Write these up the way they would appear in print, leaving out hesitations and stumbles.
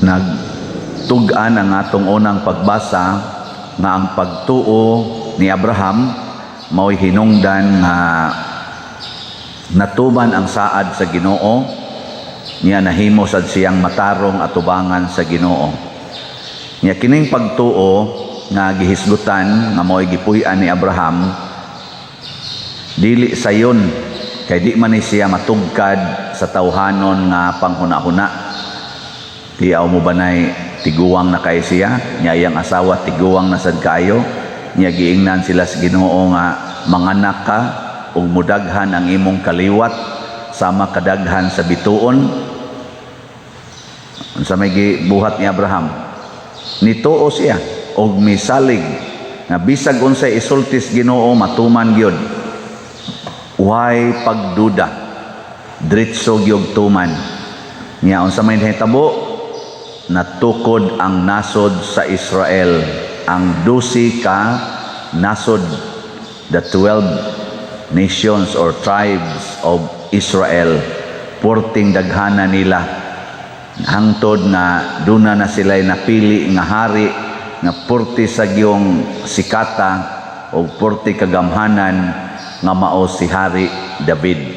Nagtug-an ang atong unang pagbasa nga ang pagtuo ni Abraham mao'y hinungdan nga natuman ang saad sa Ginoo niya, nahimo sad siyang matarong atubangan sa Ginoo. Nya kining pagtuo nga gihisgutan nga mao'y gipuy-an ni Abraham, dili sayon kay di man ni siya matugkad sa tawhanon nga panghuna-huna. Tiyaw mo banay, tiguwang na kay siya, niya iyang asawa tiguwang na sad kaayo. Niya giingnan sila sa Ginoo nga manganak ka ug mudaghan ang imong kaliwat sama kadaghan sa bituon. Unsa may gibuhat ni Abraham? Nituo siya og misalig nga bisag unsay isultis Ginoo, matuman gyud. Way pagduda, diretso gyud tuman niya. Unsa may nahitabo? Natukod ang nasod sa Israel, ang 12 ka nasod, the 12 nations or tribes of Israel. Purting daghana nila hangtod nga duna na sila napili nga hari nga purti sa giyong sikata o purti kagamhanan nga mao si Hari David.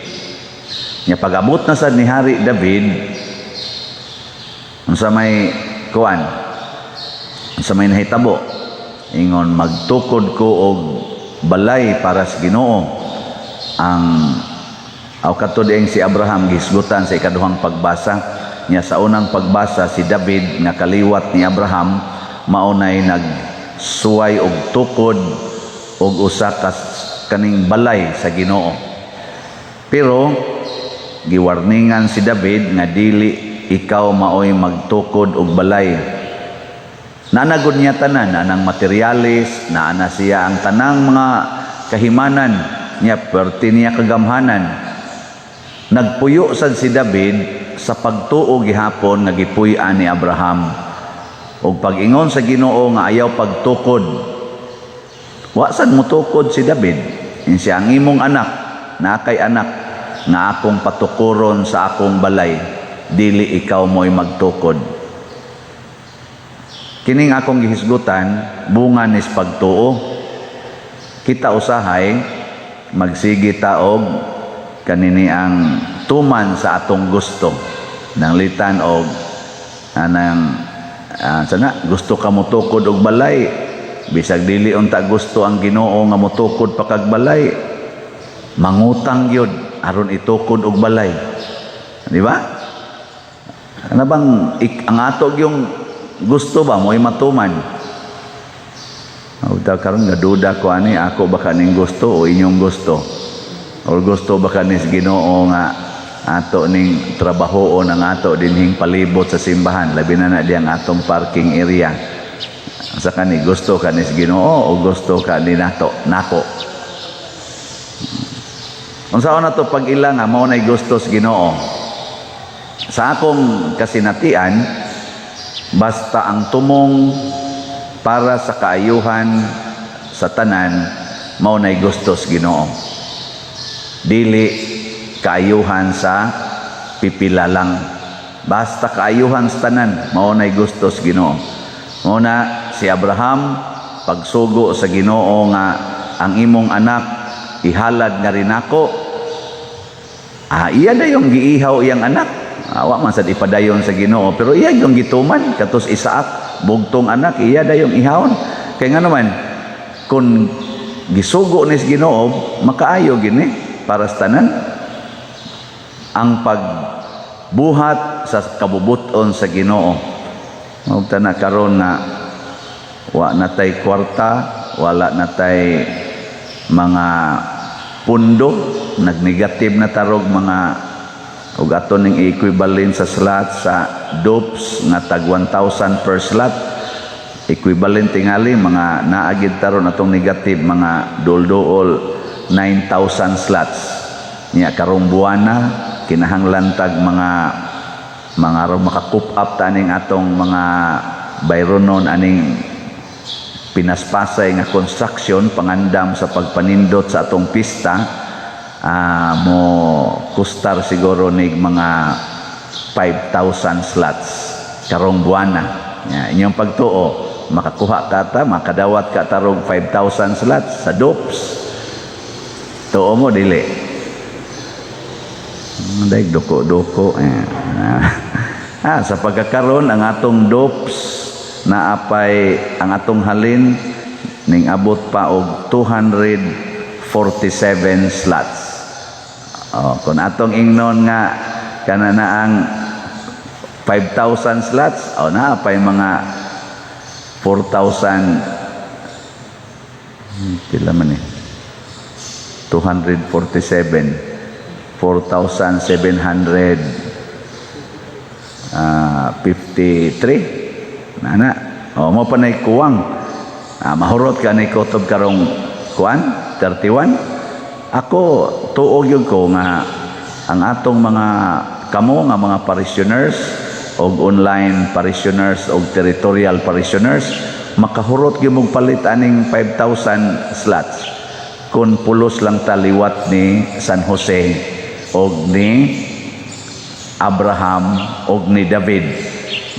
Nya pag-abot na sad ni Hari David, unsa may kuan, unsa may nahitabo? Ingon, "Magtukod ko og balay para sa Ginoo." Ang aw kato dieng si Abraham gihisgutan sa ikaduhang pagbasa niya. Sa unang pagbasa, si David nga kaliwat ni Abraham mao nay nagsuway og tukod og usa ka kaning balay sa Ginoo, pero giwarningan si David nga dili ikaw maoy magtukod og balay. Naa na gud niya tanan, anang materyales, naa na siya ang tanang mga kahimanan niya, perti niya kagamhanan. Nagpuyo sad si David sa pagtuo gihapon nga gipuy-an ni Abraham. Ug pag-ingon sa Ginoo nga ayaw pagtukod, wa sad motukod si David. Ingon siya, "Ang imong anak, naa kay anak nga akong patukuron sa akong balay, dili ikaw mo'y magtukod." Kining akong gihisgutan, bunga nis pagtuo. Kita usahay magsige ta og kanini ang tuman sa atong gusto. Nanglitan og anang sana gusto ka motukod og balay, bisag dili unta gusto ang Ginoo nga motukod pa kag balay, mangutang gyud aron itukod og balay, di ba? Ano bang ang ato yung gusto ba mo'y matuman? Uta karon nga duda ko ani, ako ba kaning gusto o inyong gusto? Or gusto ba kanis Ginoo nga ato ning trabahoon ang ato dinhing palibot sa simbahan, labi na na diyang atong parking area? Sa kani gusto kanis Ginoo o gusto ka ni nato nako? Unsaon na to pag-ila nga mao nay gusto sa Ginoo? Sa akong kasinatian, basta ang tumong para sa kaayuhan sa tanan, mao nay gusto sa Ginoo. Dili kaayuhan sa pipila lang. Basta kaayuhan sa tanan, mao nay gusto sa Ginoo. Mao na si Abraham, pagsugo sa Ginoo nga ang imong anak ihalad nga rin ako, iya na yung giihaw iyang anak. Awa man sad ipadayon sa Ginoo, pero iya yung gituman katos Isaac, bugtong anak, iya dayong ihawon. Kay nga naman kung gisugo ni sa Ginoo, makaayo gini para sa tanan ang pagbuhat sa kabubuton sa Ginoo. Ug na karon na wa na tay kwarta, wala na tay mga pundo, nagnegative na tarog mga ug ato ning equivalent sa slot sa dopes nga tag 1,000 per slot, equivalent tingali mga naagid taron atong negative mga dol-dool 9,000 slots niya karong buwana. Kinahanglan tag mga aron maka-cope up ta aning atong mga bayronon aning pinaspasay nga construction pangandam sa pagpanindot sa atong pista, mo kustar siguro nig mga 5,000 slots. karong buwana. Ya, inyong pagtuo, makakuha ka ta, makadawat ka tarong 5,000 slots sa DOPS? Tuo mo, dili? Daig duko-duko eh. Ah, sa pagkakaron, ang atong DOPS naapay ang atong halin ning abot pa og 247 slots. Oh, kung atong ingnon nga kana na ang 5,000 slots, oh, naapay mga 4,000, pila man eh? 247, 4,700 53 na na. Oh, mo pa na'y kuwang. Mahurot ka ni kutob karong kuan 31. Ako, tuo gyud ko nga ang atong mga kamo nga mga parishioners og online parishioners og territorial parishioners, makahurot gyud mong palit aning 5,000 slots kung pulos lang taliwat ni San Jose og ni Abraham og ni David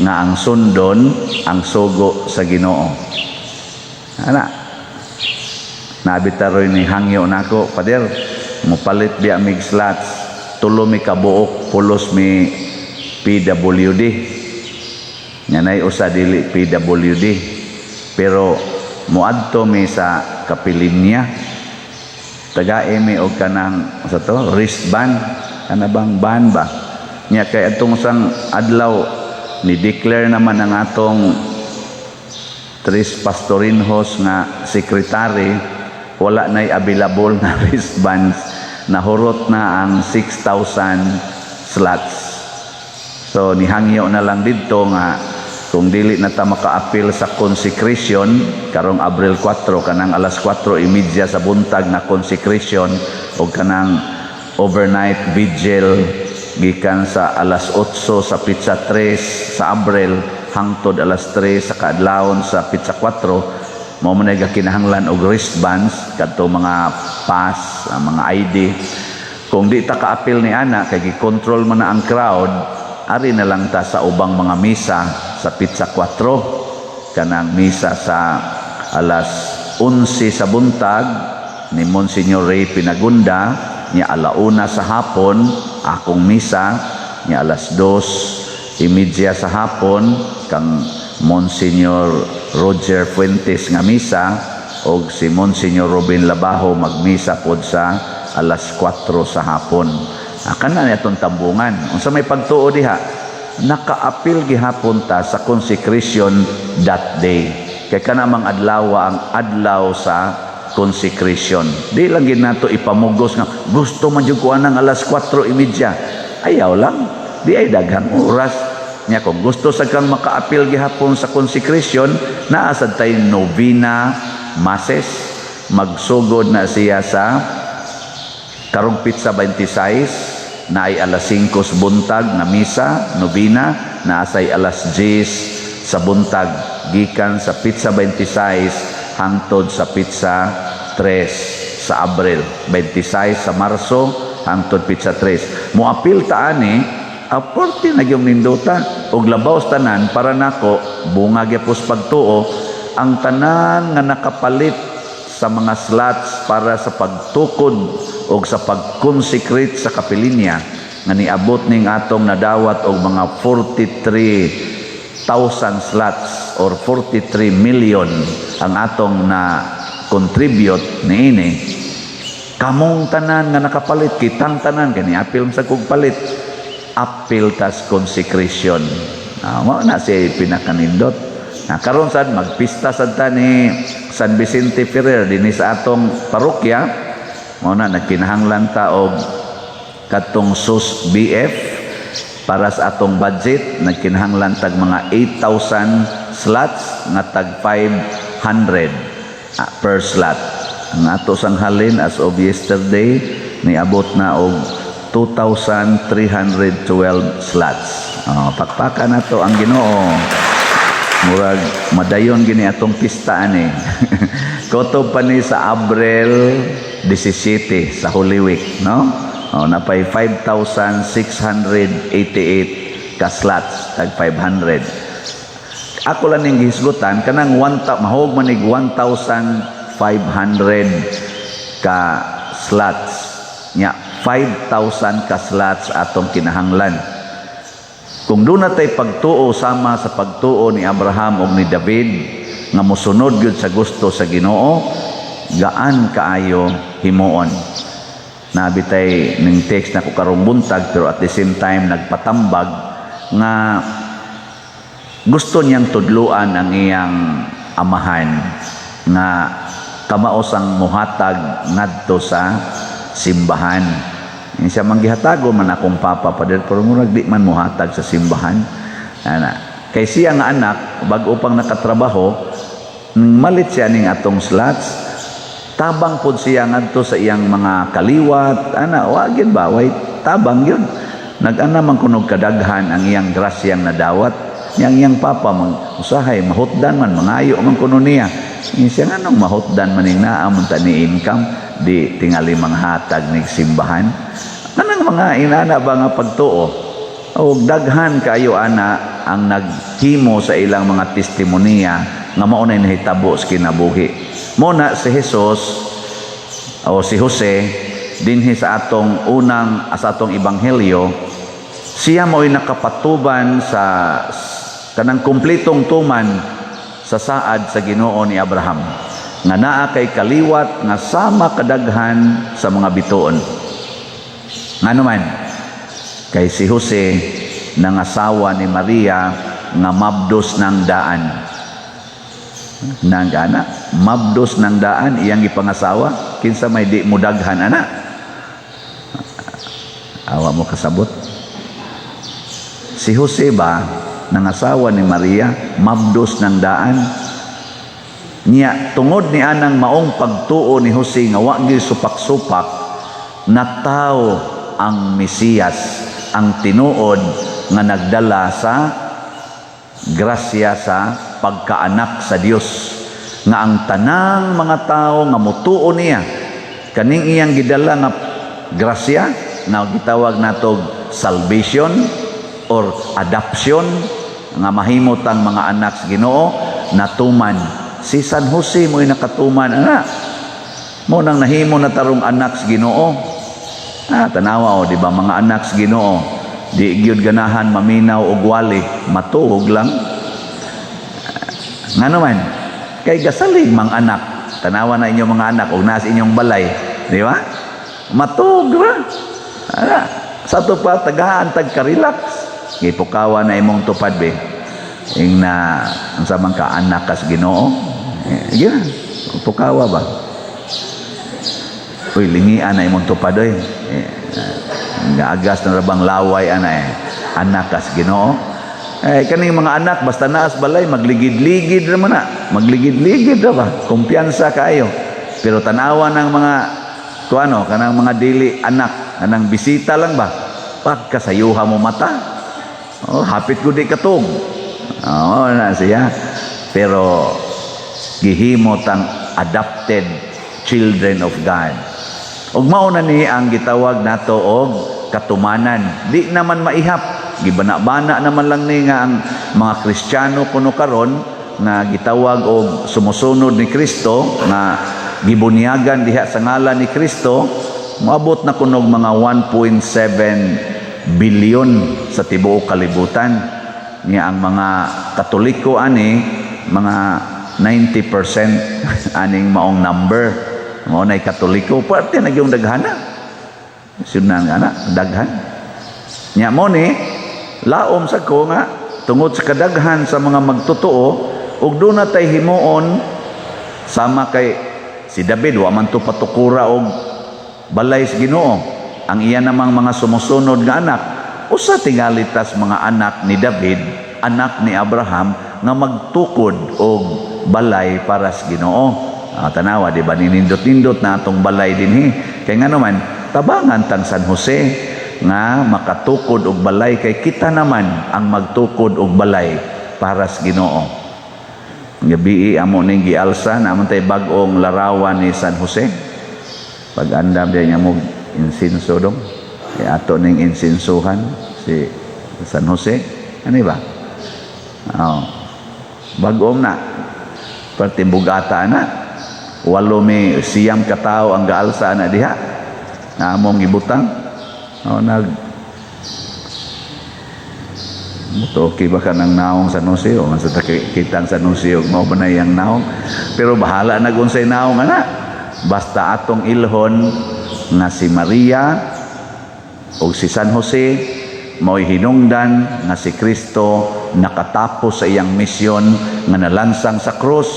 nga ang sundon ang sugo sa Ginoo. Ana, nabitaroy ni hangyo nako, "Pader, mopalit biya mig slots, tulo mi kabuok, pulos mi PWD." Nga nay usa dili PWD. Pero moadto mi sa kapilinya. Tagae mi og kanang sa to wristband, kana bang band ba? Nya kay atong sang adlaw ni declare naman ang atong Tres Pastorinhos nga secretary, wala na'y available na wristbands, nahurot na ang 6,000 slots. So nihangyo na lang didto nga kung dili na ta makaapil sa consecration karong Abril 4, kanang alas 4:30 sa buntag na consecration o kanang overnight vigil gikan sa alas 8 sa petsa 3 sa Abril hangtod alas 3 sa kaadlawon sa petsa 4, mao man ay kinahanglan og wristbands, kadto mga pass, ang mga ID. Kung di ta kaapil ni ana kay gi-control man na ang crowd, ari na lang ta sa ubang mga misa sa petsa 4, kanang misa sa alas 11 sa buntag ni Monsignor Ray Pinagunda, nya alauna sa hapon akong misa, nya alas 2:30 sa hapon kang Monsignor Roger Fuentes nga misa, og si Monsignor Robin Labajo magmisa pod sa alas 4 sa hapon. Ah, kana ni atong tambungan. Unsa may pagtuo diha, nakaapil gihapon ta sa consecration that day kay kana mang adlaw ang adlaw sa consecration. Di lang gid nato ipamugos nga gusto man jud ko anang alas 4:30. Ayaw lang, di ay daghang oras nya. Kung gusto sa kang makaapil gihapon sa consecration, naa sad tay novena masses. Magsugod na siya sa karong petsa 26 na ay alas 5 sa buntag na misa novena, naasay alas 10 sa buntag gikan sa petsa 26 hangtod sa petsa 3 sa Abril, 26 sa Marso hangtod petsa 3. Moapil ta ani, aporti na gyung nindota. Og labaw sa tanan, para nako, bunga gyapos pagtuo ang tanan nga nakapalit sa mga slots para sa pagtukod o sa pag-consecrate sa kapilinya nga niabot ning atong nadawat og mga 43,000 slots or 43 million ang atong na contribute niini. Kamong tanan nga nakapalit, kitang tanan kani apil sa kog palit, apil tas consecration. Ah, mao na si pinakanindot na karon sad magpista sad ta ni San Vicente Ferrer dinhi sa atong parokya. Mao na nagkinahanglan ta og katong SUS BF para sa atong budget. Nagkinahanglan tag mga 8,000 slots nga tag 500 per slot. Ang ato sang halin as of yesterday, niabot na og 2,312 slots. Oh, pakpakan nato ang Ginoo. Murag madayon gini atong pista ani. Kutob pa ni sa Abril 17 sa Holy Week, no? Oh, napay 5,688 ka slots, tag 500. Ako lang ning gihisgutan kanang 1 mahog man nig 1,500 ka slots nya, 5,000 ka slots atong kinahanglan. Kung duna tay pagtuo sama sa pagtuo ni Abraham ug ni David nga mosunod gyud sa gusto sa Ginoo, gaan kaayo himuon. Naa bitay ning text na ko karong buntag, pero at the same time nagpatambag nga gusto niyang tudluan ang iyang amahan nga kamaos ang muhatag ngadto sa simbahan. Yung siya man, "Gihatago man akong papa, pader, pero murag di man muhatag sa simbahan." Ana. Kay siya nga anak, bag-o pang nakatrabaho, malit siya ning atong slots, tabang pod siya ngadto sa iyang mga kaliwat, ana, wa gyud ba, way tabang yun. Nag-ana man kunog kadaghan ang iyang grasyang nadawat. Yang iyang papa mang usahay mahutdan man, mangayo man kuno niya. Yung siya, "Nganong mahutdan man ning naa man ta ni income, di tingali manghatag nig simbahan?" Kanang mga inana ba nga pagtuo. O daghan kaayo ana ang naghimo sa ilang mga testimonya nga mao na nahitabo sa kinabuhi. Mo na si Jesus o si Jose dinhi sa atong unang, sa atong ebanghelyo, siya mo'y nakapatuban sa kanang kumpletong tuman sa saad sa Ginoo ni Abraham nga naa kay kaliwat nga sama kadaghan sa mga bituon. Ngano man? Kay si Jose nangasawa ni Maria nga mabdos ng daan. Nang ana, mabdos ng daan iyang gipangasawa, kinsa may di mudaghan ana? Awa mo kasabot. Si Jose ba nangasawa ni Maria, mabdos ng daan. Niya tungod ni anang maong pagtuo ni Jose nga wa gyud supak-supak, nataw ang Mesiyas, ang tinuod nga nagdala sa grasya sa pagkaanak sa Dios, nga ang tanang mga tao nga mutuo niya, kaning iyang gidala nga grasya nga gitawag natog salvation or adoption, nga mahimot ang mga anak sa Ginoo, natuman. Si San Jose mo'y nakatuman ana. Mo nang nahimo na tarong anak sa Ginoo. Ah, tanawa o, di ba, mga anak sa Ginoo di gyud ganahan maminaw og wali, matuog lang. Ngano man? Kay gasalig mang anak. Tanawa na inyong mga anak og nasa inyong balay, di ba? Matuog ra. Ana, sa ato pa tagaan tag ka-relax. Gipukawa na imong tupad be. Ing na unsa man ka, anak kas Ginoo. Eh, gina, pukawa ba? Uy, lingian na imong tupad oy. Eh, gaagas na rabang laway ana eh. Anak kas Ginoo. Eh, kaning mga anak basta naas balay, magligid-ligid ra man na. Magligid-ligid ra ba? Kumpiyansa kaayo. Pero tanawa ng mga kuano, kanang mga dili anak, kanang bisita lang ba? Pagkasayuha mo mata. Oh, hapit ko di katog. Oh, na siya. Pero gihimo tang adopted children of God. Ug mao na ni ang gitawag nato og katumanan. Di naman maihap. Gibana-bana naman lang ni nga ang mga Kristiyano kuno karon nga gitawag og sumusunod ni Kristo, nga gibunyagan diha sa ngalan ni Kristo, moabot na kunog mga 1.7 billion sa tibuok kalibutan. Niya ang mga Katoliko ani mga 90% aning maong number. Mao nay Katoliko, parte na gyung daghana. Sunan nga na, daghan. Nya mo ni laom sa ko nga tungod sa kadaghan sa mga magtotoo ug duna tay himuon sama kay si David, wa man to patukura og balay sa Ginoo. Ang iya namang mga sumusunod nga anak, usa tingali tas mga anak ni David, anak ni Abraham, nga magtukod og balay para sa Ginoo. Ah, tanawa, di ba, ninindot-nindot na atong balay dinhi. Kay ngano man, tabangan tang San Jose nga makatukod og balay, kay kita naman ang magtukod og balay para sa Ginoo. Gabii amo ning gialsa na tay bag-ong larawan ni San Jose. Pag andam diay niya mo insinso dong. Kay ato ning insinsuhan si San Jose? Ano ba? Oh. Bag-om na. Perting bugata na. Walo mi 9 ka tawo ang gaalsa na diha. Na among ibutang. Oh, nag Muto okay ba ka ng naong San Jose o man sa kitang San Jose og mao ba na iyang naong, pero bahala na kung unsay naong ana, basta atong ilhon nga si Maria o si San Jose mao'y hinungdan nga si Kristo nakatapos sa iyang misyon nga nalansang sa krus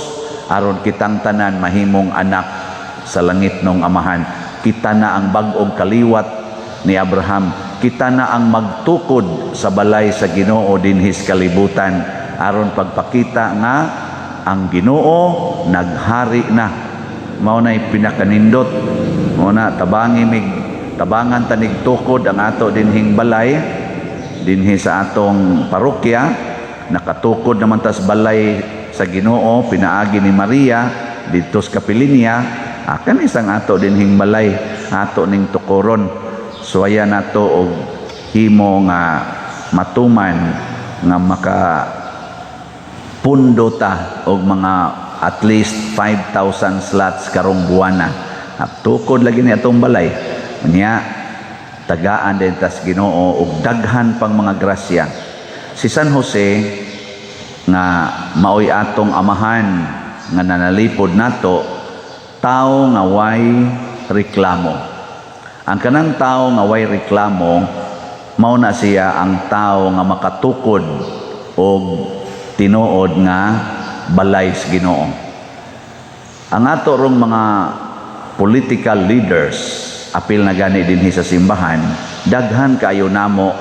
aron kitang tanan mahimong anak sa langit nung Amahan. Kita na ang bag-ong kaliwat ni Abraham. Kita na ang magtukod sa balay sa Ginoo dinhis kalibutan aron pagpakita nga ang Ginoo naghari na. Mao nay pinakanindot. Mao na tabangi mig tabangan tanig tukod ang ato dinhing balay dinhi sa atong parokya. Nakatukod naman tas balay sa Ginoo pinaagi ni Maria didto sa kapilinya. Akan isang ato dinhing balay ato ning tukoron. Suwaya nato og himo nga matuman nga maka pundo ta og mga at least 5,000 slots karong buwana. At tukod lagi ni atong balay. Unya tagaan din tas Ginoo og daghan pang mga grasya. Si San Jose nga maoy atong amahan nga nanalipod nato, tao nga way reklamo. Ang kanang tao nga way reklamo, mao na siya ang tao nga makatukod og tinuod nga balay sa Ginoo. Ang ato rong mga political leaders, apil na gani dinhi sa simbahan, daghan kaayo namo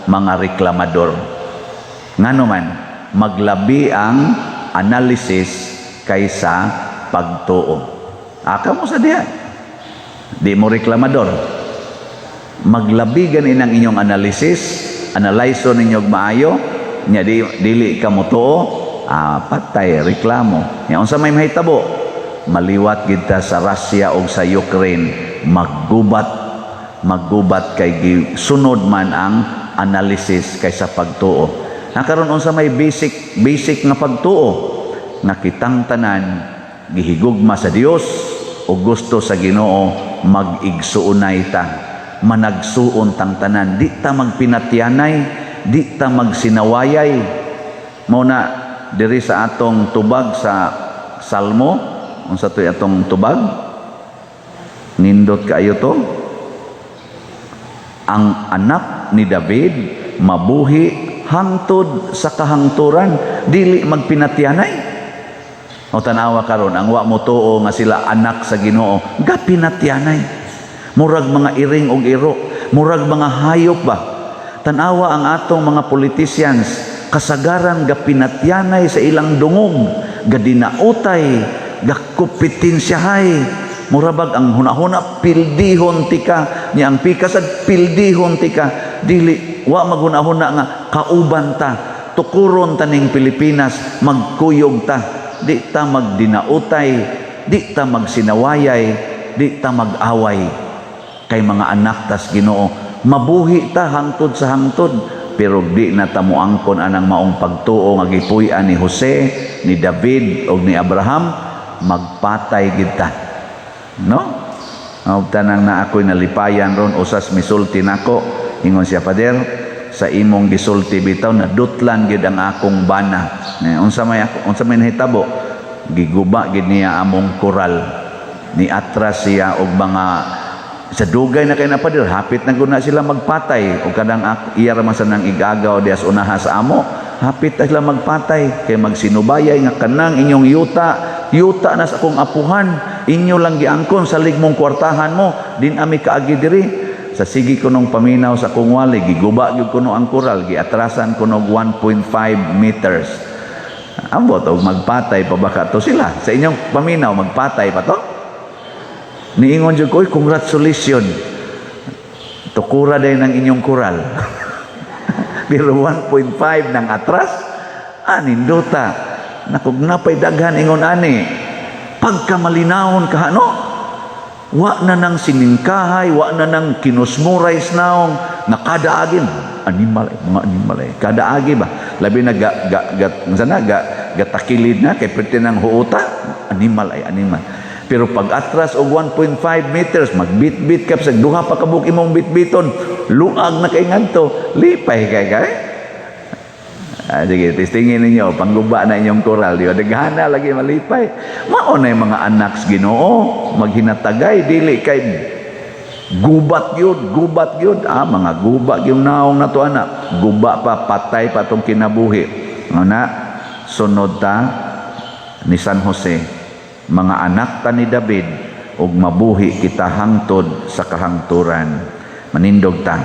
mga reklamador. Ngano man, maglabi ang analysis kaysa pagtuo. Aka mo sa diha. Di mo reklamador. Maglabi gani ng inyong analysis, analyso ninyo og maayo, nya di, dili ka mo tuo, patay reklamo. Nya unsa may mahitabo? Maliwat gid ta sa Russia og sa Ukraine, maggubat, maggubat kay sunod man ang analysis kaysa pagtuo. Nakaron unsa may basic basic nga pagtuo nga kitang tanan gihigugma sa Dios o gusto sa Ginoo, mag-igsuonay ta, managsuon tang tanan, di ta magpinatyanay, di ta magsinawayay. Mao na diri sa atong tubag sa Salmo, unsa to'y atong tubag? Nindot kaayo to. Ang anak ni David mabuhi hangtod sa kahangturan, dili magpinatyanay. O tanawa karon ang wa mo tuo nga sila anak sa Ginoo, gapinatyanay. Murag mga iring og iro, murag mga hayop ba. Tanawa ang atong mga politicians, kasagaran gapinatyanay sa ilang dungog, gadinautay, gakompetensyahay. Murabag ang hunahuna pildihon tika, niya ang pikas at pildihon tika, dili wa maghunahuna nga kauban ta, tukuron ta ning Pilipinas, magkuyog ta, di ta magdinautay, di ta magsinawayay, di ta mag-away. Kay mga anak tas Ginoo, mabuhi ta hangtod sa hangtod, pero di na ta moangkon anang maong pagtuo nga gipuy-an ni Jose, ni David ug ni Abraham, magpatay gid ta. No? Ang tanang na ako'y nalipayan ron, usas misulti nako, ingon siya, "Pader, sa imong gisulti bitaw nadutlan gid ang akong bana." Eh, unsa may ako, unsa may nahitabo? Giguba gid niya among koral. Ni atras siya og mga sa dugay na kay na, pader, hapit na gud na sila magpatay og kanang iya ra man sa nang igagaw dias unaha sa amo, hapit na sila magpatay kay magsinubayay nga kanang inyong yuta, yuta na sa akong apuhan, inyo lang giangkon, salig mong kwartahan mo din ami kaagi diri. Sa sige ko nung paminaw sa akong wali, giguba gyud kuno ang koral, giatrasan ko og 1.5 meters. Ambot og magpatay pa baka to sila. Sa inyong paminaw, magpatay pa to? Niingon jud ko, "Oy, congratulations. Tukura din ang inyong koral." Pero 1.5 ng atras, anindota. Nakog napay daghan ingon ani. Pagka malinawon ka, no? Wa na nang siningkahay, wa na nang kinusmuray naong, Na kada agi animal eh, mga animal eh. Kada agi ba? Labi na ga ga ga sana ga gatakilid na kay perti ng huuta, animal ay animal. Pero pag atras og 1.5 meters, magbit-bit ka sa duha pa kabuk imong bitbiton, luag na kay ngadto, lipay kay kay. Ah, sige, testingin ninyo, pangguba na inyong koral, di ba? Daghana lagi malipay. Mao na yung mga anak sa Ginoo, maghinatagay, dili kay gubat yun, gubat yun. Ah, mga guba yung naong na to, anak. Guba pa, patay pa tong kinabuhi. Ano, sunod ta ni San Jose, mga anak ta ni David, ug mabuhi kita hangtod sa kahangturan. Manindog ta.